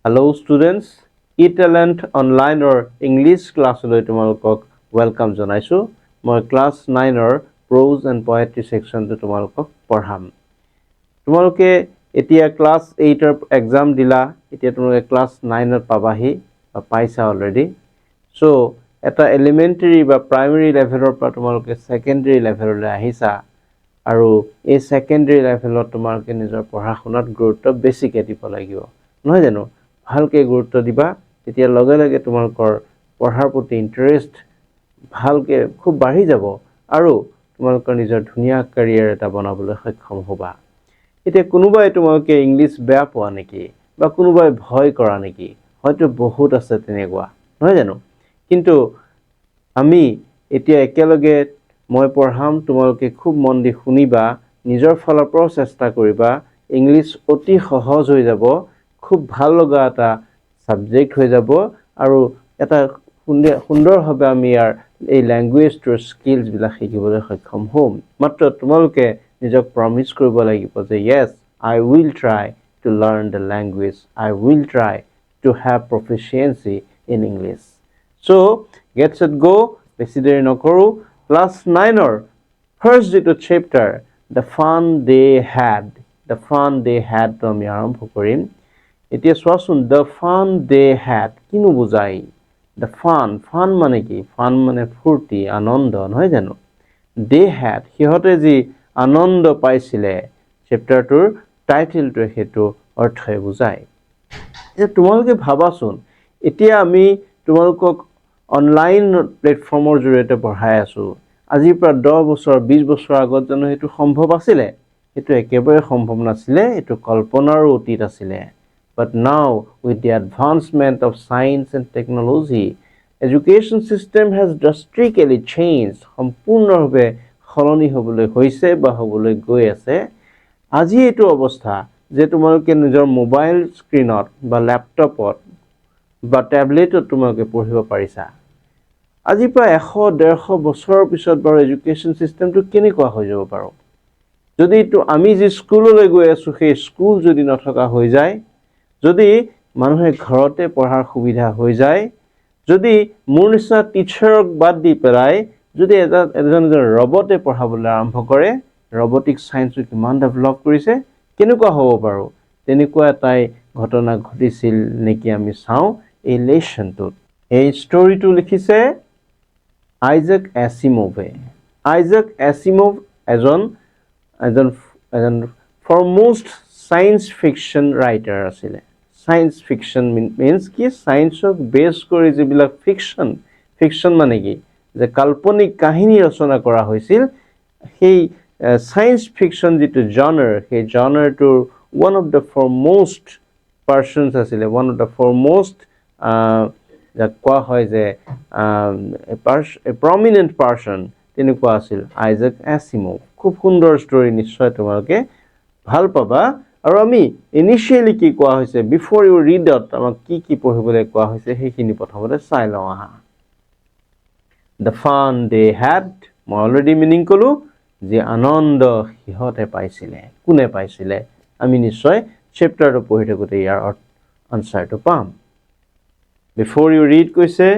Hello' students, ই talent অনলাইনৰ English ক্লাছলৈ তোমালোকক welcome জনাইছোঁ। মই ক্লাছ নাইনৰ প্ৰ'জ এণ্ড পয়েট্ৰি ছেকশ্যনটো তোমালোকক পঢ়াম। তোমালোকে এতিয়া ক্লাছ এইটৰ এক্সাম দিলা, এতিয়া তোমালোকে ক্লাছ নাইনত পাবাহি বা পাইছা অলৰেডি। চ' এটা এলিমেণ্টেৰী বা প্ৰাইমেৰী লেভেলৰ পৰা তোমালোকে ছেকেণ্ডেৰী লেভেললৈ আহিছা আৰু এই ছেকেণ্ডেৰী লেভেলত তোমালোকে নিজৰ পঢ়া শুনাত গুৰুত্ব বেছিকৈ দিব লাগিব, নহয় জানো? ভালকৈ গুৰুত্ব দিবা, তেতিয়া লগে লগে তোমালোকৰ পঢ়াৰ প্ৰতি ইণ্টাৰেষ্ট ভালকৈ খুব বাঢ়ি যাব আৰু তোমালোকৰ নিজৰ ধুনীয়া কেৰিয়াৰ এটা বনাবলৈ সক্ষম হ'বা। এতিয়া কোনোবাই তোমালোকে ইংলিছ বেয়া পোৱা নেকি বা কোনোবাই ভয় কৰা নেকি? হয়তো বহুত আছে তেনেকুৱা, নহয় জানো? কিন্তু আমি এতিয়া একেলগে মই পঢ়াম, তোমালোকে খুব মন দি শুনিবা, নিজৰ ফালৰ পৰাও চেষ্টা কৰিবা। ইংলিছ অতি সহজ হৈ যাব, খুব ভাল লগা এটা ছাবজেক্ট হৈ যাব আৰু এটা সুন্দৰভাৱে আমি ইয়াৰ এই লেংগুৱেজটোৰ স্কিলছবিলাক শিকিবলৈ সক্ষম হ'ম। মাত্ৰ তোমালোকে নিজক প্ৰমিছ কৰিব লাগিব যে yes, I will try to learn the language, I will try to have proficiency in English. So get set, go. বেছি দেৰি নকৰোঁ। ক্লাছ নাইনৰ ফাৰ্ষ্ট যিটো chapter, "The Fun They Had", "The Fun They হেডটো আমি আৰম্ভ কৰিম। এতিয়া চোৱাচোন, the fun De head কিনো বুজায়? The fun, fun মানে কি? ফান মানে ফূৰ্তি, আনন্দ, নহয় জানো? দে হেড, সিহঁতে যি আনন্দ পাইছিলে, চেপ্টাৰটোৰ টাইটেলটোৱে সেইটো অৰ্থই বুজায়। এতিয়া তোমালোকে ভাবাচোন, এতিয়া আমি তোমালোকক অনলাইন প্লেটফৰ্মৰ জৰিয়তে পঢ়াই আছোঁ। আজিৰ পৰা 10 বছৰ, 20 বছৰ আগত জানো সেইটো সম্ভৱ আছিলে? সেইটো একেবাৰে সম্ভৱ নাছিলে, এইটো কল্পনাৰো অতীত আছিলে। But now, with the advancement of science and technology, education system has drastically changed. সম্পূৰ্ণভাৱে সলনি হ'বলৈ হৈছে বা হ'বলৈ গৈ আছে। আজি এইটো অৱস্থা যে তোমালোকে নিজৰ মোবাইল স্ক্ৰীণত বা লেপটপত বা টেবলেটত তোমালোকে পঢ়িব পাৰিছা। আজিৰ পৰা 100-150 বছৰৰ পিছত বাৰু এডুকেশ্যন ছিষ্টেমটো কেনেকুৱা হৈ যাব বাৰু? যদি তো আমি যি স্কুললৈ গৈ আছোঁ, সেই স্কুল যদি নথকা হৈ যায়, যদি মানুহে ঘৰতে পঢ়াৰ সুবিধা হৈ যায়, যদি মোৰ নিচিনা টিচাৰক বাদ দি পেলাই যদি এটা এজন এজন ৰবটে পঢ়াবলৈ আৰম্ভ কৰে, ৰবটিক ছায়েন্সটো কিমান ডেভেলপ কৰিছে, কেনেকুৱা হ'ব বাৰু? তেনেকুৱা এটাই ঘটনা ঘটিছিল নেকি আমি চাওঁ এই লেচনটোত। এই ষ্টৰিটো লিখিছে আইজাক এচিমোভে। আইজাক এচিমোভ এজন এজন ফৰমষ্ট ছায়েন্স ফিকশ্যন ৰাইটাৰ আছিলে। ছায়েন্স ফিকশ্যন মিনছ কি? ছায়েন্সক বেছ কৰি যিবিলাক ফিকশ্যন, ফিকশ্যন মানে কি যে কাল্পনিক কাহিনী ৰচনা কৰা হৈছিল, সেই ছায়েন্স ফিকশ্যন যিটো জনাৰ, সেই জনাৰটোৰ one of the foremost persons আছিলে, ওৱান অফ the ফৰমষ্ট, যাক কোৱা হয় যে প্ৰমিনেণ্ট পাৰ্চন, তেনেকুৱা আছিল আইজাক এচিমোভ। খুব সুন্দৰ ষ্টৰী, নিশ্চয় তোমালোকে ভাল পাবা। আৰু আমি ইনিচিয়েলি কি কোৱা হৈছে, বিফৰ ইউ ৰিডত আমাক কি কি পঢ়িবলৈ কোৱা হৈছে, সেইখিনি প্ৰথমতে চাই লওঁ আহা। The fun De head, মই অলৰেডি মিনিং ক'লোঁ যে আনন্দ সিহঁতে পাইছিলে। কোনে পাইছিলে? আমি নিশ্চয় চেপ্টাৰটো পঢ়ি থাকোঁতে ইয়াৰ আনচাৰটো পাম। বিফৰ ইউ ৰিড কৈছে,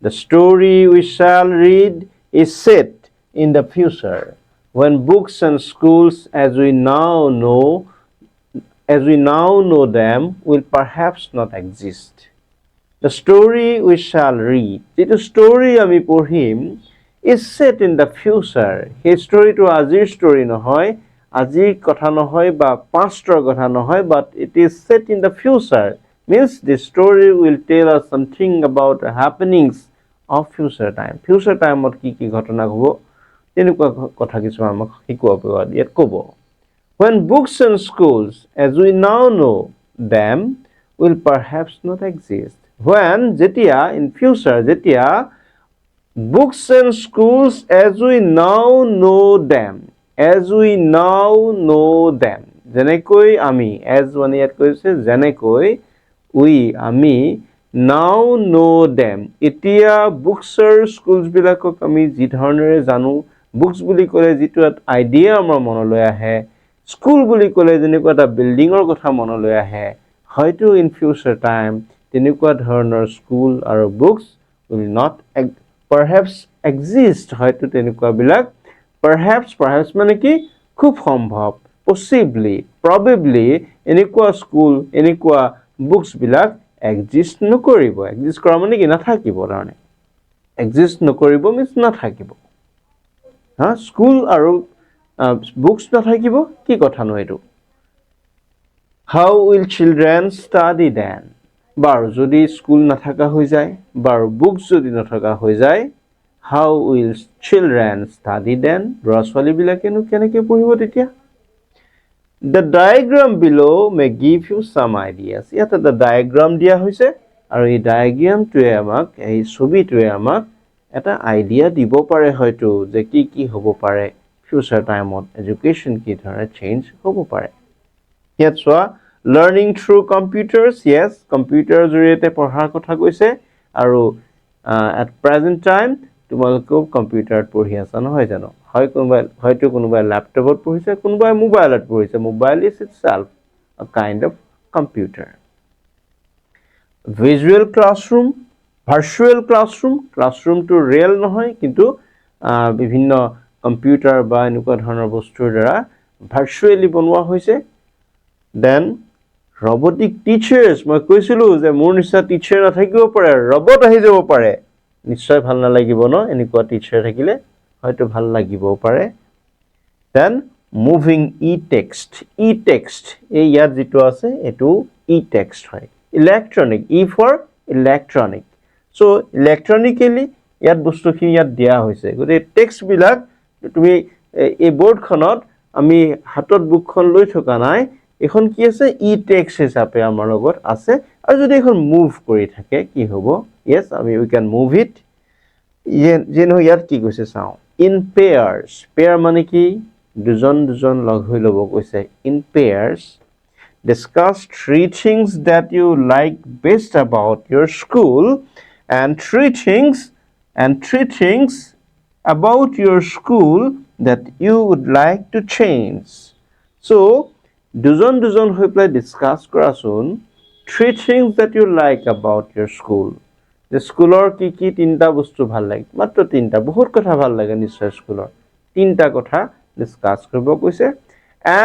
"The story we shall read is set in the future, when books and schools as we now know them will perhaps not exist." The story we shall read, যিটো story আমি পঢ়িম, is set in the future. সেই ষ্টৰিটো আজিৰ story নহয়, আজিৰ কথা নহয় বা পাষ্টৰ কথা নহয়, but it is set in the future, means the story will tell us something about the happenings of future time. Future টাইমত কি কি ঘটনা হ'ব, তেনেকুৱা কথা কিছুমান আমাক শিকোৱাব ইয়াত ক'ব। When books and schools, as we now know them, will perhaps not exist. When, যেতিয়া, in future, যেতিয়া books and schools as we now know them, as we now know them, যেনেকৈ আমি, as মানে ইয়াত কৈছে যেনেকৈ, we আমি, now know them, এতিয়া books আৰু schools বিলাকক আমি যি ধৰণেৰে জানো, বুকছ বুলি ক'লে যিটো আইডিয়া আমাৰ মনলৈ আহে, স্কুল বুলি ক'লে যেনেকুৱা এটা বিল্ডিঙৰ কথা মনলৈ আহে, হয়তো ইন ফিউচাৰ টাইম তেনেকুৱা ধৰণৰ স্কুল আৰু books will not perhaps exist. হয়তো তেনেকুৱাবিলাক পাৰহেপছ, পাৰহেপছ মানে কি? খুব সম্ভৱ, পচিবলি, প্ৰবেবলি এনেকুৱা স্কুল, এনেকুৱা বুকছবিলাক এক্সিষ্ট নকৰিব। এক্সিষ্ট কৰা মানে কি? নাথাকিব। তাৰমানে এক্সিষ্ট নকৰিব মিনছ নাথাকিব। হা, স্কুল আৰু বুকছ নাথাকিব, কি কথানো এইটো? How will children study then? বাৰু, যদি স্কুল নাথাকা হৈ যায়, বাৰু বুকছ যদি নথকা হৈ যায়, how will children study then? ল'ৰা ছোৱালীবিলাকেনো কেনেকৈ পঢ়িব তেতিয়া? The diagram below may give you some ideas. ইয়াত এটা ডায়েগ্ৰাম দিয়া হৈছে আৰু এই ডায়েগ্ৰামটোৱে আমাক, এই ছবিটোৱে আমাক এটা আইডিয়া দিব পাৰে হয়তো যে কি কি হ'ব পাৰে ফিউচাৰ টাইমত, এডুকেশ্যন কি ধৰণে চেঞ্জ হ'ব পাৰে। ইয়াত চোৱা, লাৰ্ণিং থ্ৰু কম্পিউটাৰ্ছ। য়েছ, কম্পিউটাৰৰ জৰিয়তে পঢ়াৰ কথা কৈছে আৰু এট প্ৰেজেণ্ট টাইম তোমালোকেও কম্পিউটাৰত পঢ়ি আছা, নহয় জানো? হয়, কোনোবাই হয়তো কোনোবাই লেপটপত পঢ়িছে, কোনোবাই মোবাইলত পঢ়িছে। Mobile is itself a kind of computer. Visual classroom, virtual classroom. ক্লাছৰুমটো real নহয়, কিন্তু বিভিন্ন কম্পিউটাৰ বা এনেকুৱা ধৰণৰ বস্তুৰ দ্বাৰা ভাৰ্চুৱেলি বনোৱা হৈছে। Then robotic teachers. মই কৈছিলোঁ যে মোৰ নিচিনা টিচাৰ নাথাকিব পাৰে, ৰবট আহি যাব পাৰে। নিশ্চয় ভাল নালাগিব ন এনেকুৱা টিচাৰ থাকিলে? হয়তো ভাল লাগিবও পাৰে। Then moving e text. E text, এই ইয়াত যিটো আছে এইটো ই টেক্সট হয়। Electronic, E for electronic. So electronically ইয়াত বস্তুখিনি ইয়াত দিয়া হৈছে। গতিকে টেক্সটবিলাক তুমি এই বৰ্ডখনত আমি হাতত বুকখন লৈ থকা নাই, এইখন কি আছে? ই টেক্সট হিচাপে আমাৰ লগত আছে। আৰু যদি এইখন মুভ কৰি থাকে কি হ'ব? য়েছ, আমি we can move it. যি নহয়, ইয়াত কি কৈছে চাওঁ। ইন পেয়াৰ্ছ, পেয়াৰ মানে কি? দুজন দুজন লগ হৈ ল'ব কৈছে। In pairs, discuss three things that you like best about your school and three things about your school that you would like to change. So দুজন দুজন হৈ পেলাই ডিছকাছ কৰাচোন, three things that you like about your school, যে স্কুলৰ কি কি তিনিটা বস্তু ভাল লাগে। মাত্ৰ তিনিটা, বহুত কথা ভাল লাগে নিশ্চয় স্কুলৰ। তিনিটা কথা ডিছকাছ কৰিব কৈছে।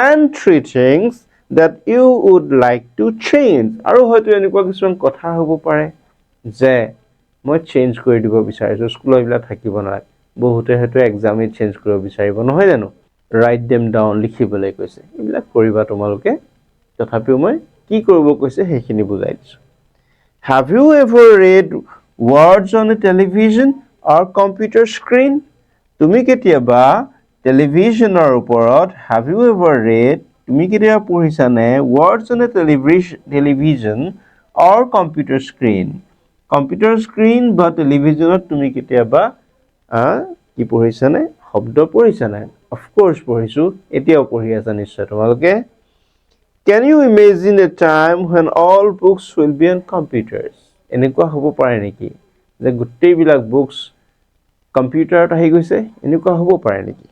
And three things that you would like to change. আৰু হয়তো এনেকুৱা কিছুমান কথা হ'ব পাৰে যে মই চেঞ্জ কৰি দিব বিচাৰিছোঁ, স্কুলত এইবিলাক থাকিব নালাগে। বহুতে হয়তো এক্সামেই চেঞ্জ কৰিব বিচাৰিব, নহয় জানো? Write them down, লিখিবলৈ কৈছে। এইবিলাক কৰিবা তোমালোকে, তথাপিও মই কি কৰিব কৈছে সেইখিনি বুজাই দিছোঁ। Have you ever read words on a television or computer screen? তুমি কেতিয়াবা টেলিভিশ্যনৰ ওপৰত, have you ever read, তুমি কেতিয়াবা পঢ়িছানে words on a television or computer screen? Computer screen বা টেলিভিশ্যনত তুমি কেতিয়াবা কি পঢ়িছানে? শব্দ পঢ়িছানে? অফক'ৰ্ছ পঢ়িছোঁ, এতিয়াও পঢ়ি আছা নিশ্চয় তোমালোকে। Can you imagine a time when all books will be on computers? এনেকুৱা হ'ব পাৰে নেকি যে গোটেইবিলাক বুকছ কম্পিউটাৰত আহি গৈছে? এনেকুৱা হ'ব পাৰে নেকি?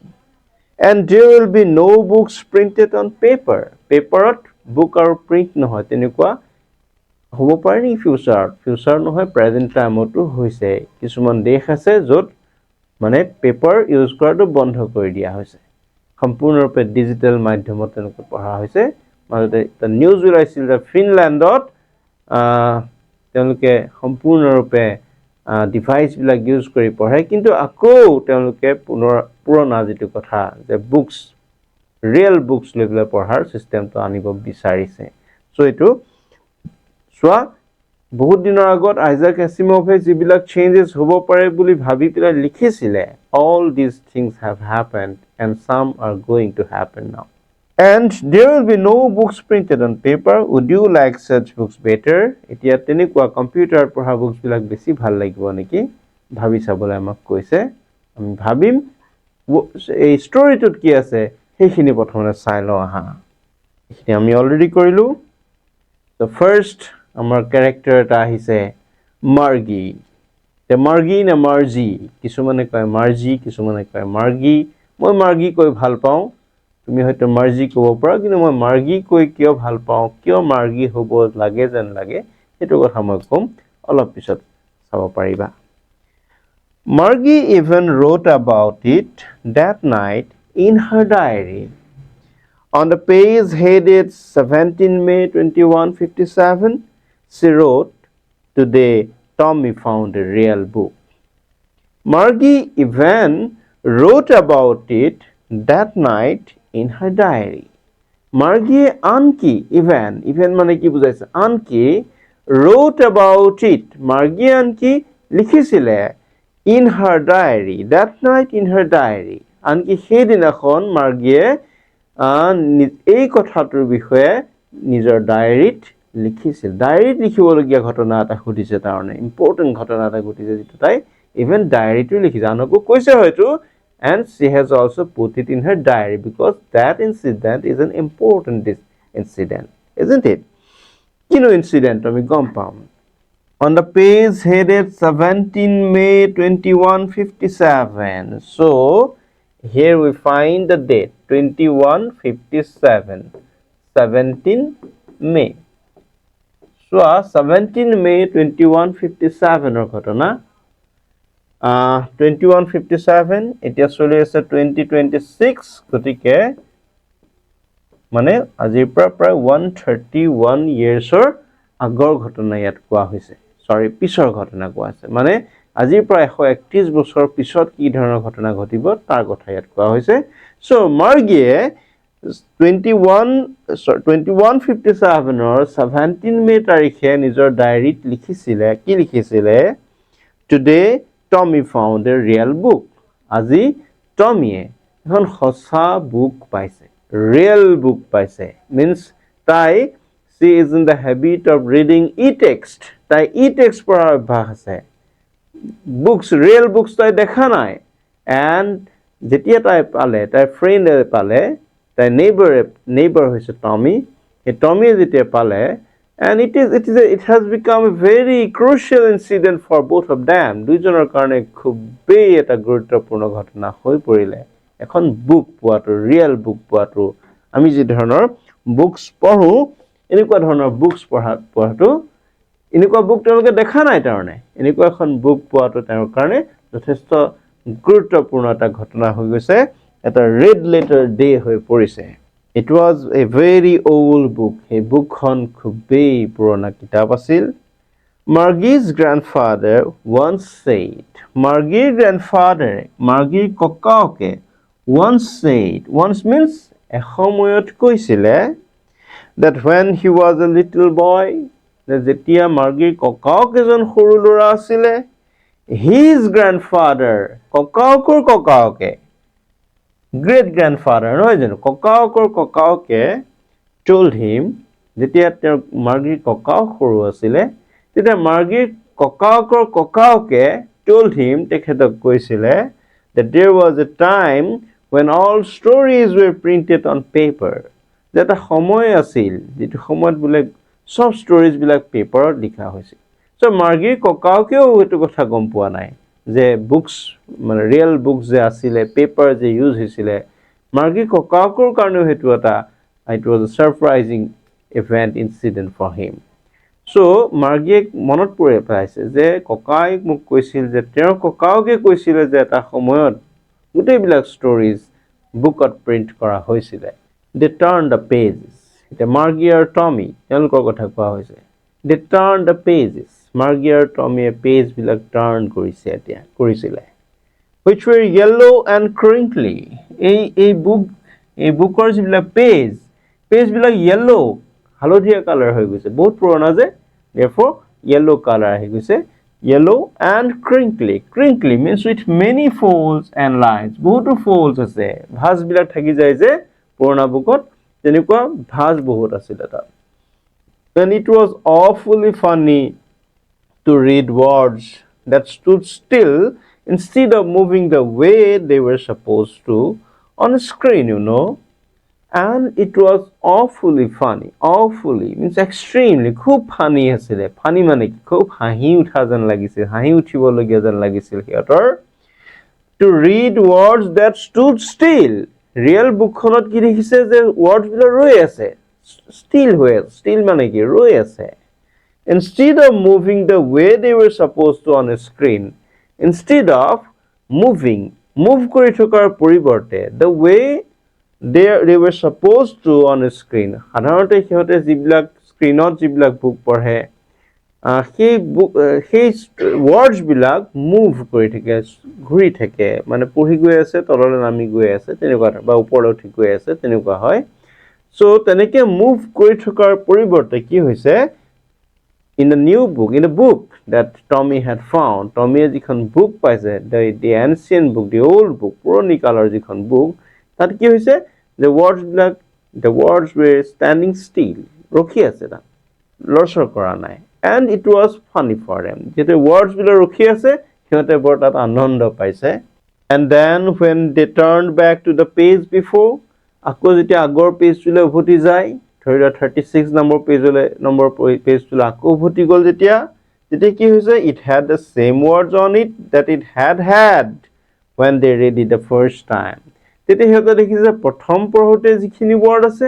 And there will be no books printed on paper. পেপাৰত বুক আৰু প্ৰিণ্ট নহয়, তেনেকুৱা হ'ব পাৰে নেকি ফিউচাৰত? ফিউচাৰ নহয়, প্ৰেজেণ্ট টাইমতো হৈছে। কিছুমান দেশ আছে য'ত মানে পেপাৰ ইউজ কৰাটো বন্ধ কৰি দিয়া হৈছে, সম্পূৰ্ণৰূপে ডিজিটেল মাধ্যমত তেওঁলোকে পঢ়া হৈছে। মাজতে এটা নিউজ ওলাইছিল যে ফিনলেণ্ডত তেওঁলোকে সম্পূৰ্ণৰূপে ডিভাইচবিলাক ইউজ কৰি পঢ়ে, কিন্তু আকৌ তেওঁলোকে পুনৰ পুৰণা যিটো কথা যে বুকছ, ৰিয়েল বুকছ লৈ পেলাই পঢ়াৰ ছিষ্টেমটো আনিব বিচাৰিছে। চ' এইটো চোৱা, বহুত দিনৰ আগত আইজাক এছিমভে যিবিলাক চেঞ্জেছ হ'ব পাৰে বুলি ভাবি পেলাই লিখিছিলে, all these things have happened and some are going to happen now. And there will be no books printed on paper. Would you like such books better? এতিয়া তেনেকুৱা কম্পিউটাৰত পঢ়া বুকছবিলাক বেছি ভাল লাগিব নেকি, ভাবি চাবলৈ আমাক কৈছে। আমি ভাবিম। এই ষ্টৰিটোত কি আছে সেইখিনি প্ৰথমতে চাই লওঁ আহা। এইখিনি আমি অলৰেডি কৰিলোঁ। The first আমাৰ কেৰেক্টাৰ এটা আহিছে, মাৰ্গী। মাৰ্গী নে মাৰ্জি? কিছুমানে কয় মাৰ্জি, কিছুমানে কয় মাৰ্গী। মই মাৰ্গী কৈ ভাল পাওঁ। তুমি হয়তো মাৰ্জি ক'ব পাৰা, কিন্তু মই মাৰ্গী কৈ কিয় ভাল পাওঁ, কিয় মাৰ্গী হ'ব লাগে যেন লাগে, সেইটো কথা মই ক'ম অলপ পিছত, চাব পাৰিবা। Margie even wrote about it that night in her diary. On the page headed 17 May 2157, she wrote, "Today Tommy found a real book." Margie even wrote about it that night in her diary. মাৰ্গীয়ে আনকি, even, even মানে কি বুজাইছে? আনকি, wrote about it, মাৰ্গীয়ে আনকি লিখিছিলে, in her diary, that night in her diary, আনকি সেইদিনাখন মাৰ্গীয়ে এই কথাটোৰ বিষয়ে নিজৰ ডায়েৰীত লিখিছিল। ডায়েৰীত লিখিবলগীয়া ঘটনা এটা ঘটিছে, তাৰমানে ইম্পৰ্টেণ্ট ঘটনা এটা ঘটিছে, যিটো তাই ইভেন ডায়েৰীটো লিখিছে, আনকো কৈছে হয়তো, and she has also put it in her diary because that incident is an important incident, isn't it? কিনো ইনচিডেণ্ট আমি গম পাম। On the page headed 17 May 2157. So here we find the date 2157, 17 May. চোৱা, 17 May 2157 ৰ ঘটনা। 2157, এতিয়া চলি আছে 2026, গতিকে মানে আজিৰ পৰা প্ৰায় 131 ইয়েৰ্ছৰ আগৰ ঘটনা ইয়াত কোৱা হৈছে, চৰি, পিছৰ ঘটনা কোৱা হৈছে। মানে আজিৰ পৰা 131 বছৰ পিছত কি ধৰণৰ ঘটনা ঘটিব, তাৰ কথা ইয়াত কোৱা হৈছে। চ' মাৰ্গীয়ে 21 2157ৰ 17 মে' তাৰিখে নিজৰ ডায়েৰীত লিখিছিলে। কি লিখিছিলে? "Today Tommy found a real book." আজি টমিয়ে এখন সঁচা বুক পাইছে, ৰিয়েল বুক পাইছে। মিনছ তাই, she is in the habit of reading e text. তাই ই টেক্সট পঢ়াৰ অভ্যাস আছে। বুকছ, ৰিয়েল বুকছ তাই দেখা নাই। এণ্ড যেতিয়া তাই পালে, তাইৰ ফ্ৰেণ্ডে পালে, তাইৰ নেইবাৰে, নেইবাৰ হৈছে টমি, সেই টমিয়ে যেতিয়া পালে, and it has become a very crucial incident for both of them. দুইজনৰ কাৰণে খুবেই এটা গুৰুত্বপূৰ্ণ ঘটনা হৈ পৰিলে এখন বুক পোৱাটো, ৰিয়েল বুক পোৱাটো। আমি যি ধৰণৰ বুকছ পঢ়োঁ, এনেকুৱা ধৰণৰ বুকছ পঢ়াটো, এনেকুৱা বুক তেওঁলোকে দেখা নাই। তাৰমানে এনেকুৱা এখন বুক পোৱাটো তেওঁৰ কাৰণে যথেষ্ট গুৰুত্বপূৰ্ণ এটা ঘটনা হৈ গৈছে, এটা ৰেড লেটাৰ ডে হৈ পৰিছে। It was a very old book. সেই বুকখন খুবেই পুৰণা কিতাপ আছিল। Margie's grandfather once said, মাৰ্গীৰ গ্ৰেণ্ডফাদাৰে, মাৰ্গীৰ ককাকে, once said, once means এসময়ত কৈছিলে, that when he was a little boy, যে যেতিয়া মাৰ্গীৰ ককাক এজন সৰু ল'ৰা আছিলে, his grandfather, ককাকৰ ককাকে, গ্ৰেট গ্ৰেণ্ডফাদাৰ নহয় জানো, ককাকৰ ককাকে, told him, যেতিয়া তেওঁ মাৰ্গীৰ ককাক সৰু আছিলে, তেতিয়া মাৰ্গীৰ ককাকৰ ককাকে told him, তেখেতক কৈছিলে, that there was a time when all stories were printed on paper, যে এটা সময় আছিল যিটো সময়ত বোলে চব ষ্টৰিজবিলাক পেপাৰত লিখা হৈছিল। চ' মাৰ্গীৰ ককাকেও সেইটো কথা গম পোৱা নাই যে বুকছ মানে ৰিয়েল বুকছ যে আছিলে, পেপাৰ যে ইউজ হৈছিলে। মাৰ্গীৰ ককাকৰ কাৰণেও সেইটো এটা, it was a surprising event, incident for him. So মাৰ্গীয়ে মনত পৰি পেলাইছে যে ককাই মোক কৈছিল যে তেওঁৰ ককাকে কৈছিলে যে এটা সময়ত গোটেইবিলাক ষ্টৰিজ বুকত প্ৰিণ্ট কৰা হৈছিলে। They turned the pages. এতিয়া মাৰ্গী আৰু টমি, তেওঁলোকৰ কথা কোৱা হৈছে। They turned the pages. মাৰ্গী আৰু টমিয়ে পেজবিলাক টাৰ্ণ কৰিছে এতিয়া, কৰিছিলে, which were yellow and crinkly. এই বুকৰ যিবিলাক পেজ, পেজবিলাক য়েল্ল', হালধীয়া কালাৰ হৈ গৈছে। বহুত পুৰণা যে, therefore yellow colour আহি গৈছে। Yellow and crinkly. Crinkly means with many folds and lines. বহুতো folds আছে, ভাঁজবিলাক থাকি যায় যে পুৰণা বুকত, তেনেকুৱা ভাঁজ বহুত আছিলে তাত। And it was awfully funny to read words that stood still instead of moving the way they were supposed to on a screen. And it was awfully funny. Awfully means extremely. খুব funny আছিলে। Funny মানে কি? খুব হাঁহি উঠা যেন লাগিছিল, হাঁহি উঠিবলগীয়া যেন লাগিছিল সিহঁতৰ, to read words that stood still. Real বুকখনত কি দেখিছে যে ৱৰ্ডছবিলাক ৰৈ আছে, ষ্টিল হৈ আছে। ষ্টিল মানে কি? ৰৈ আছে। Instead of moving the way they were supposed to on a screen, instead of moving, move কৰি থকাৰ পৰিৱৰ্তে, the way they were supposed to on a screen, সাধাৰণতে সিহঁতে যিবিলাক স্ক্ৰীণত যিবিলাক বুক পঢ়ে, সেই বুক, সেই ৱৰ্ডছবিলাক মুভ কৰি থাকে, ঘূৰি থাকে, মানে পঢ়ি গৈ আছে, তললৈ নামি গৈ আছে তেনেকুৱা বা ওপৰলৈ উঠি গৈ আছে তেনেকুৱা হয়। চ' তেনেকে মুভ কৰি থকাৰ পৰিৱৰ্তে কি হৈছে? In the new book, in the book that Tommy had found, টমিয়ে যিখন বুক পাইছে, the ancient book, the old book, পুৰণি কালৰ যিখন বুক, তাত কি হৈছে যে ৱৰ্ডছবিলাক, the words were standing still, ৰখি আছে, তাত লৰচৰ কৰা নাই। And it was funny for them. যিহেতু ৱৰ্ডছবিলাক ৰখি আছে, সিহঁতে বৰ তাত আনন্দ পাইছে। And then when they turned back to the page before, আকৌ যেতিয়া আগৰ পেজটোলৈ উভতি যায়, ধৰি লোৱা 36 নম্বৰ পেজলৈ, নম্বৰ পেজটোলৈ আকৌ উভতি গ'ল যেতিয়া, তেতিয়া কি হৈছে? It had the same words on it that it had had when they read it the first time. তেতিয়া সিহঁতে দেখিছে, প্ৰথম পঢ়োঁতে যিখিনি ৱৰ্ড আছে,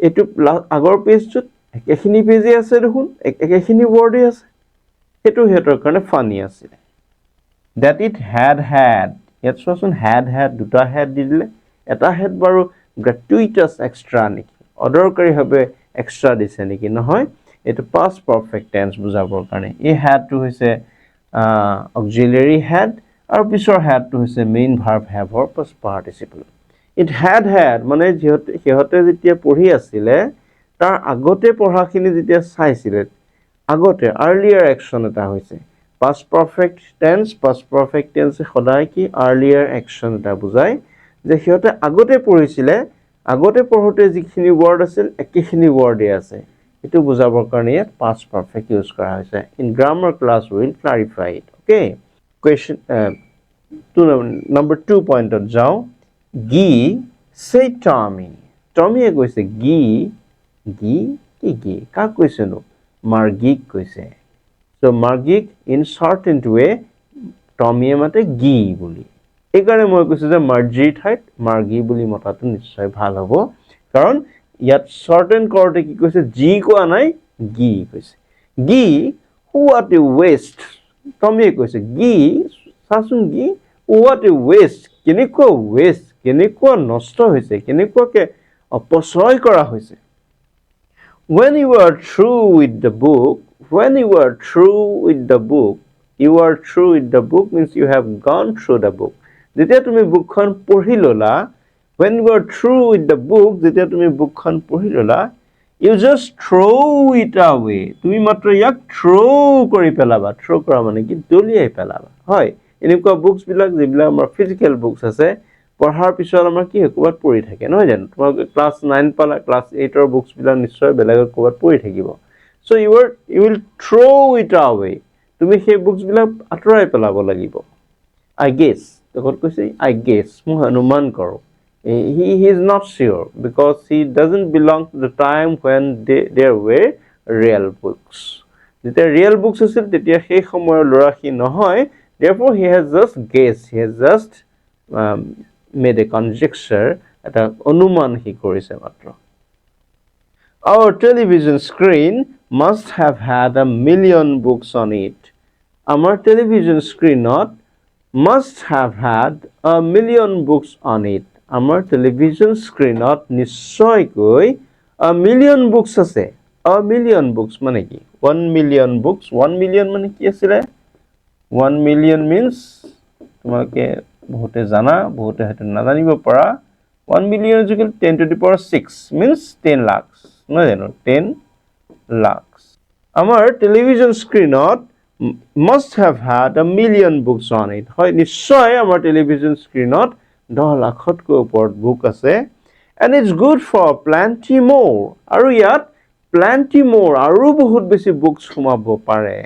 এইটো আগৰ পেজটোত একেখিনি পেজেই আছে দেখোন, একেখিনি ৱৰ্ডেই আছে। সেইটো সিহঁতৰ কাৰণে ফানি আছিলে। That it had had, ইয়াত চোৱাচোন, হেড হেড, দুটা হেড দি দিলে। এটা হেড বাৰু গ্ৰেটুইটাছ এক্সট্ৰা নেকি? অদৰকাৰীভাৱে এক্সট্ৰা দিছে নেকি? নহয়, এইটো পাষ্ট পাৰফেক্ট টেন্স বুজাবৰ কাৰণে। এই হেডটো হৈছে অক্সিলিয়াৰী হেড আৰু পিছৰ হেডটো হৈছে মেইন ভাৰ্ব হেভৰ past participle. It had had মানে যিহঁতে সিহঁতে যেতিয়া পঢ়ি আছিলে, তাৰ আগতে পঢ়াখিনি যেতিয়া চাইছিলে, আগতে আৰ্লিয়াৰ একশ্যন এটা হৈছে। Past perfect tense, past perfect টেন্সে সদায় কি আৰ্লিয়াৰ একশ্যন এটা বুজায় যে সিহঁতে আগতে পঢ়িছিলে, আগতে পঢ়োঁতে যিখিনি ৱৰ্ড আছিল, একেখিনি ৱৰ্ডেই আছে। সেইটো বুজাবৰ কাৰণে ইয়াত পাষ্ট পাৰফেক্ট ইউজ কৰা হৈছে। In grammar class will clarify it, okay? Question two, number 2 পইণ্টত যাওঁ। "Gee," said Tommy, টমিয়ে কৈছে, গি, গি কি? গি কাক কৈছেনো? মাৰ্গীক কৈছে। চ' মাৰ্গীক ইন চাৰ্টেন ৱে টমিয়ে মাতে গি বুলি। এইকাৰণে মই কৈছোঁ যে মাৰ্জিৰ ঠাইত মাৰ্গী বুলি মতাটো নিশ্চয় ভাল হ'ব, কাৰণ ইয়াত চৰ্টেন কৰোঁতে কি কৈছে? জি কোৱা নাই, গি কৈছে। "Gee, what a waste!" টমিয়ে কৈছে, গি, চাচোন গি, what a waste! কেনেকুৱা ৱেষ্ট, কেনেকুৱা নষ্ট হৈছে, কেনেকুৱাকে অপচয় কৰা হৈছে। When you are through with the book, when you are through with the book, you are through with the book means you have gone through the book. যেতিয়া তুমি বুকখন পঢ়ি ল'লা, when you are through with the book, যেতিয়া তুমি বুকখন পঢ়ি ল'লা, you just throw it away. তুমি মাত্ৰ ইয়াক থ্ৰ' কৰি পেলাবা। থ্ৰ' কৰা মানে কি? দলিয়াই পেলাবা। হয়, এনেকুৱা বুকছবিলাক, যিবিলাক আমাৰ ফিজিকেল বুকছ আছে, পঢ়াৰ পিছত আমাৰ কি হয়? ক'ৰবাত পৰি থাকে, নহয় জানো? তোমালোকে ক্লাছ 9 পালা, ক্লাছ 8ৰ বুকছবিলাক নিশ্চয় বেলেগত ক'ৰবাত পৰি থাকিব। So you will throw it away. তুমি সেই বুকছবিলাক আঁতৰাই পেলাব লাগিব। I guess, তেখেত কৈছে, I guess, মই অনুমান কৰোঁ। He is not sure because he doesn't belong to the time when there were real books. যেতিয়া ৰিয়েল বুকছ আছিল, তেতিয়া সেই সময়ৰ ল'ৰা সি নহয়। Therefore he has just guessed, he has just made a conjecture. এটা অনুমান সি কৰিছে মাত্ৰ। Our television screen must have had a million books on it. আমাৰ টেলিভিজন স্ক্ৰীণত must have had a million books on it. আমাৰ television স্ক্ৰীণত নিশ্চয়কৈ a million books আছে। A million books মানে কি? 1 million books. 1 million মানে কি আছিলে? 1 million means, তোমালোকে বহুতে জানা, বহুতে হয়তো নাজানিব পাৰা, 1 million is equal 10 to the power 6, means 10 lakhs, নহয় জানো? 10 lakhs. আমাৰ টেলিভিজন স্ক্ৰীণত must have had a million books on it. হয়, নিশ্চয় আমাৰ টেলিভিজন স্ক্ৰীণত 10 লাখতকৈ ওপৰত বুক আছে। And it's good for plenty more. আৰু ইয়াত প্লেণ্টি মোৰ, আৰু বহুত বেছি বুকছ সোমাব পাৰে।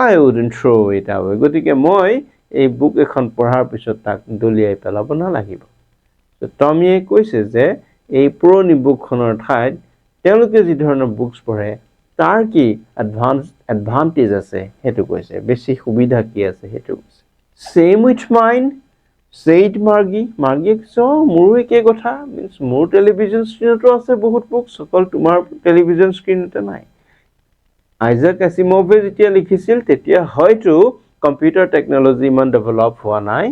I wouldn't throw it away. গতিকে মই এই বুক এখন পঢ়াৰ পিছত তাক দলিয়াই পেলাব নালাগিব। টমিয়ে কৈছে যে এই পুৰণি বুকখনৰ ঠাইত তেওঁলোকে যি ধৰণৰ বুকছ পঢ়ে, তাৰ কি এডভান্টেজ আছে সেইটো কৈছে, বেছি সুবিধা কি আছে সেইটো কৈছে। Same with mine. Said Margie. মাৰ্গীয়ে কৈছে, অঁ, মোৰো একেই কথা। মিনছ মোৰ টেলিভিশ্যন স্ক্ৰীণতো আছে বহুত বুকছ, অকল তোমাৰ টেলিভিশ্যন স্ক্ৰীণতে নাই। আইজাক এচিমভে যেতিয়া লিখিছিল, তেতিয়া হয়তো কম্পিউটাৰ টেকন'লজি ইমান ডেভেলপ হোৱা নাই।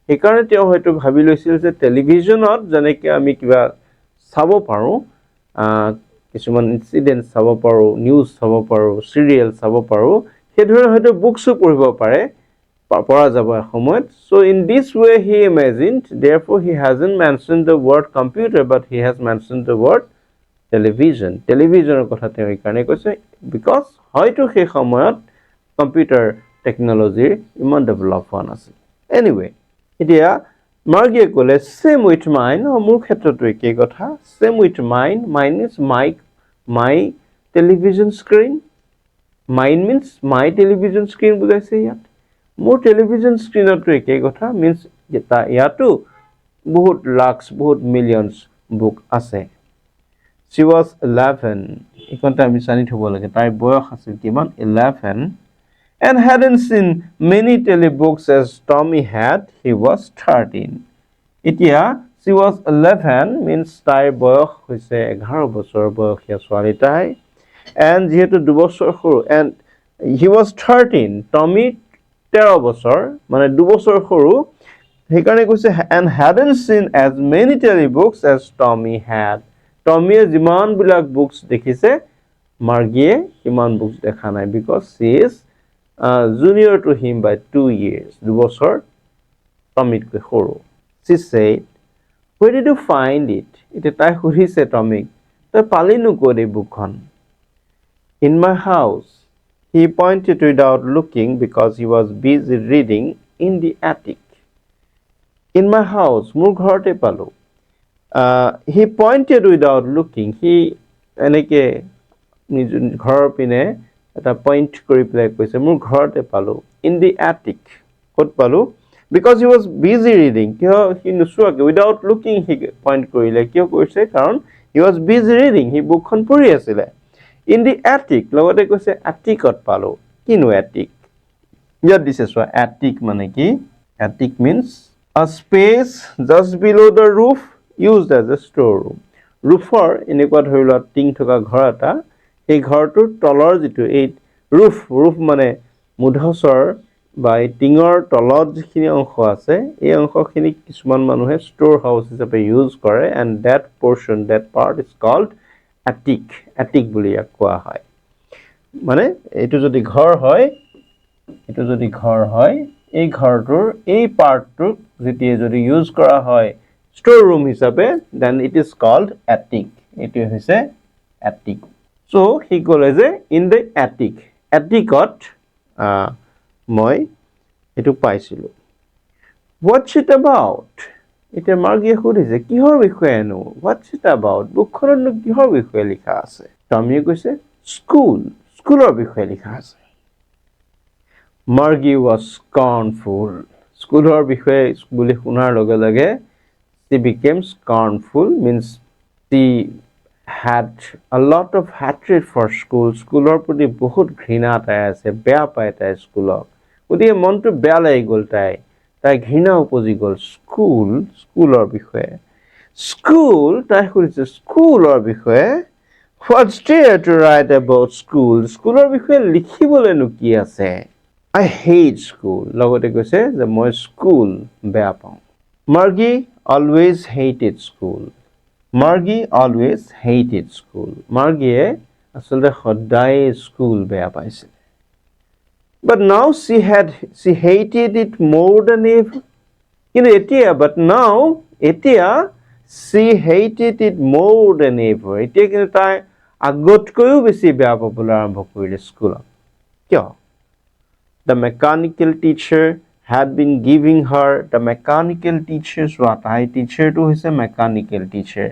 সেইকাৰণে তেওঁ হয়তো ভাবি লৈছিল যে টেলিভিশ্যনত যেনেকৈ আমি কিবা চাব পাৰোঁ, কিছুমান ইনচিডেণ্ট চাব পাৰোঁ, নিউজ চাব পাৰোঁ, চিৰিয়েল চাব পাৰোঁ, সেইধৰণে হয়তো বুকছো পঢ়িব পাৰে, পৰা যাব এসময়ত। So in this way he imagined. Therefore, he hasn't mention the word computer, but he has mention the word television. টেলিভিশ্যনৰ কথা তেওঁ এইকাৰণে কৈছে because হয়তো সেই সময়ত কম্পিউটাৰ টেকন'লজিৰ ইমান ডেভেলপ হোৱা নাছিল। এনিৱে, এতিয়া মাৰ্গীয়ে ক'লে, "Same with mine." মোৰ ক্ষেত্ৰতো একেই কথা। Same with mine. Mine is my television screen. Mine means my television screen বুজাইছে ইয়াত। মোৰ টেলিভিশ্যন স্ক্ৰীণতো একেই কথা। মিনছ ইয়াতো বহুত লাখছ, বহুত মিলিয়নছ বুক আছে। She was 11. এইখনতে আমি জানি থ'ব লাগে, তাইৰ বয়স আছিল কিমান? 11. And hadn't seen many telebooks as Tommy had. He was 13. এতিয়া she was 11, means তাইৰ বয়স হৈছে 11 বছৰ বয়সীয়া ছোৱালী তাই। এণ্ড যিহেতু 2 বছৰ সৰু, and he was 13, টমি 13 বছৰ, মানে 2 বছৰ সৰু। সেইকাৰণে কৈছে, and hadn't seen as many telebooks as Tommy had. টমিয়ে যিমানবিলাক বুকছ দেখিছে, মাৰ্গীয়ে সিমান বুকছ দেখা নাই, because she is junior to him by 2 years. 2 বছৰ টমিতকৈ সৰু। She said, "Where did you find it?" এতিয়া তাই সুধিছে টমিক, তই পালিনো ক'ত এই বুকখন? "In my house." He pointed without looking because he was busy reading. "In the attic." In my house, মোৰ ঘৰতে পালোঁ। He pointed without looking. সি এনেকে নিজ ঘৰৰ পিনে এটা পইণ্ট কৰি পেলাই কৈছে, মোৰ ঘৰতে পালোঁ। In the এটিক। ক'ত পালোঁ? Because he was busy reading. কিয় সি নোচোৱাকৈ, উইদাউট লুকিং সি পইণ্ট কৰিলে? কিয় কৰিছে? কাৰণ he was busy reading. সি বুকখন পঢ়ি আছিলে। ইন the এটিক, লগতে কৈছে এটিকত পালোঁ। কিনো এটিক? ইয়াত দিছে চোৱা, এটিক মানে কি? Attic means a space just below the roof used as a store room. ৰুফৰ এনেকুৱা ধৰি লোৱা টিং থকা ঘৰ এটা, সেই ঘৰটোৰ তলৰ যিটো এই ৰুফ, ৰুফ মানে মুধচৰ বা এই টিঙৰ তলত যিখিনি অংশ আছে, এই অংশখিনিক কিছুমান মানুহে ষ্ট'ৰ হাউচ হিচাপে ইউজ কৰে, and that portion, that part is called attic. Attic বুলি ইয়াক কোৱা হয়। মানে এইটো যদি ঘৰ হয়, এইটো যদি ঘৰ হয়, এই ঘৰটোৰ এই পাৰ্টটোক যেতিয়া যদি ইউজ কৰা হয় ষ্ট'ৰ ৰুম হিচাপে, then it is called attic. এইটোৱে হৈছে এটিক। চ' সি ক'লে যে ইন the এটিক, এটিকত মই এইটো পাইছিলোঁ। "What's it about?" এতিয়া মাৰ্গীয়ে সুধিছে, কিহৰ বিষয়েনো? What's it about? বুকখনতনো কিহৰ বিষয়ে লিখা আছে? টমিয়ে কৈছে, স্কুল, স্কুলৰ বিষয়ে লিখা আছে। Margie was scornful. স্কুলৰ বিষয়ে বুলি শুনাৰ লগে লগে she became scornful, means she had a lot of hatred for school. স্কুলৰ প্ৰতি বহুত ঘৃণা তাই আছে, বেয়া পায় তাই স্কুলক। গতিকে মনটো বেয়া লাগি গ'ল, তাই ঘৃণা উপজি গ'ল। স্কুল, স্কুলৰ বিষয়ে, স্কুল, তাই সুধিছে স্কুলৰ বিষয়ে। "What's there to write about school?" স্কুলৰ বিষয়ে লিখিবলৈনো কি আছে? "I hate school." লগতে কৈছে যে মই স্কুল বেয়া পাওঁ। Margie always hated school. Margie always hated school. মাৰ্গীয়ে আচলতে সদায় স্কুল বেয়া পাইছিল। But now she hated it more than ever. কিন্তু এতিয়া, বাট নাও, এতিয়া, she hated it more than ever. এতিয়া কিন্তু তাই আগতকৈও বেছি বেয়া পাবলৈ আৰম্ভ কৰিলে স্কুলত। কিয়? The mechanical teacher had been giving her, the mechanical teacher, চোৱা, তাই টিচাৰটো হৈছে mechanical teacher.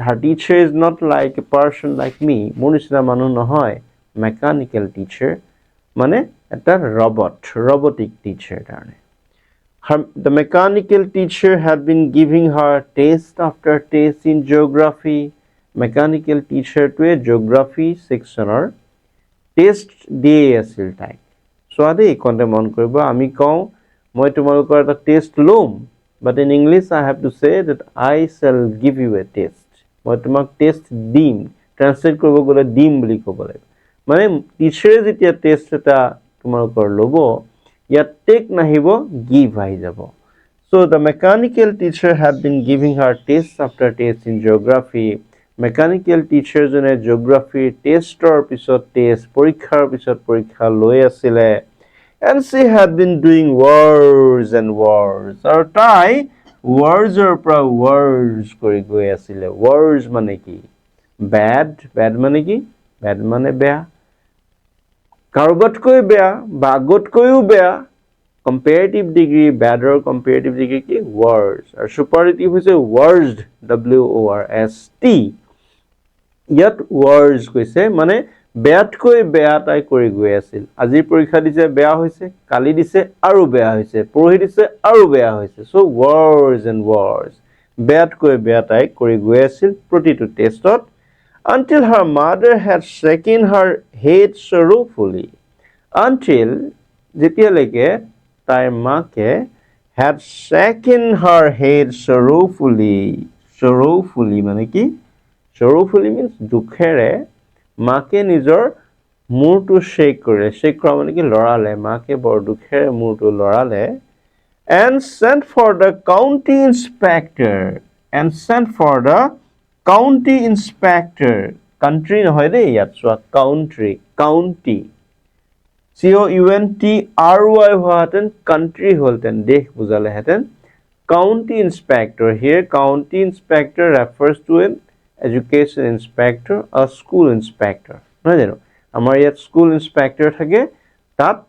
Her teacher is not like a person like me. মোৰ নিচিনা মানুহ নহয়। মেকানিকেল টিচাৰ মানে এটা ৰবট, ৰবটিক টিচাৰ তাৰমানে। The mechanical teacher had been giving her test after test in geography. Mechanical টিচাৰটোৱে geography ছেকশ্যনৰ test দিয়ে আছিল তাইক। চোৱা দেই, এইকণতে মন কৰিব, আমি কওঁ মই তোমালোকৰ এটা টেষ্ট ল'ম, but in English I have to say that I shall give you a test. মই তোমাক টেষ্ট দিম। ট্ৰেঞ্চলেট কৰিব গ'লে দিম বুলি ক'ব লাগিব। মানে টিচাৰে যেতিয়া টেষ্ট এটা তোমালোকৰ ল'ব, ইয়াত টেক নাহিব, গিভ আহি যাব। So the mechanical teacher have been giving her test after test in geography. Mechanical টিচাৰজনে জিঅ'গ্ৰাফিৰ টেষ্টৰ পিছত টেষ্ট, পৰীক্ষাৰ পিছত পৰীক্ষা লৈ আছিলে। And she had been doing worse and worse. আৰু তাই ৱৰ্ছৰ পৰা ৱৰ্ছ কৰি গৈ আছিলে। ৱৰ্ছ মানে কি? বেড। বেড মানে কি? বেড মানে বেয়া, কাৰোবাতকৈ বেয়া বা আগতকৈও বেয়া। কম্পেৰেটিভ ডিগ্ৰী, বেডৰ কম্পেৰেটিভ ডিগ্ৰী কি? ৱৰ্ছ। আৰু ছুপাৰলেটিভ হৈছে ৱৰ্ষ্ট, WORST। ইয়াত ৱৰ্ছ কৈছে, মানে বেয়াতকৈ বেয়া তাই কৰি গৈ আছিল। আজিৰ পৰীক্ষা দিছে, বেয়া হৈছে। কালি দিছে, আৰু বেয়া হৈছে। পৰহি দিছে, আৰু বেয়া হৈছে। চ' ৱৰ্ছ এণ্ড ৱৰ্ছ, বেয়াতকৈ বেয়া তাই কৰি গৈ আছিল প্ৰতিটো টেষ্টত। Until her mother had shaken her head sorrowfully. Until, যেতিয়ালৈকে তাইৰ মাকে, had shaken her head sorrowfully. Sorrowfully মানে কি? Sorrowfully means দুখেৰে মাকে নিজৰ মূৰটো শ্বেক কৰিলে। শ্বেক কৰা মানে কি? লৰালে। মাকে বৰ দুখেৰে মূৰটো লৰালে। And sent for the county inspector, and sent for the county inspector. Country নহয় দেই ইয়াত চোৱা, country, county, COUNTRY হোৱাহেঁতেন কাণ্ট্ৰি হ'লহেঁতেন, দেশ বুজালেহেঁতেন। County inspector, here county inspector refers to an education inspector, a school inspector, নহয় জানো? আমাৰ ইয়াত স্কুল ইনস্পেক্টৰ থাকে, তাত